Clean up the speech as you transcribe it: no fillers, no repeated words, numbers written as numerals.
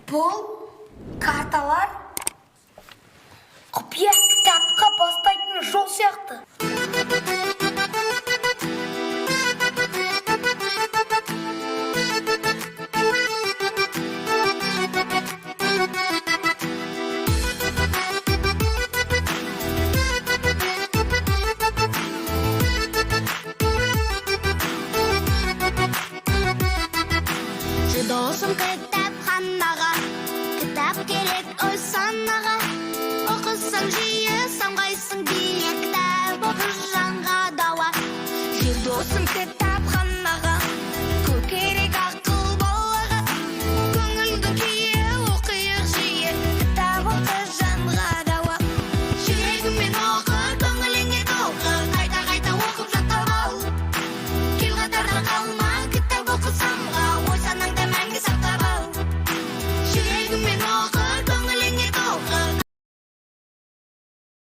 Бұл карталар құпия кітапқа бастайтын жол сияқты. Жүр, досым, кітапханаға, кітап керек ой санаға. Оқысаң жиі, самғайсың биік. Кітап оқы, жанға дауа. Жүр, досым, кітап.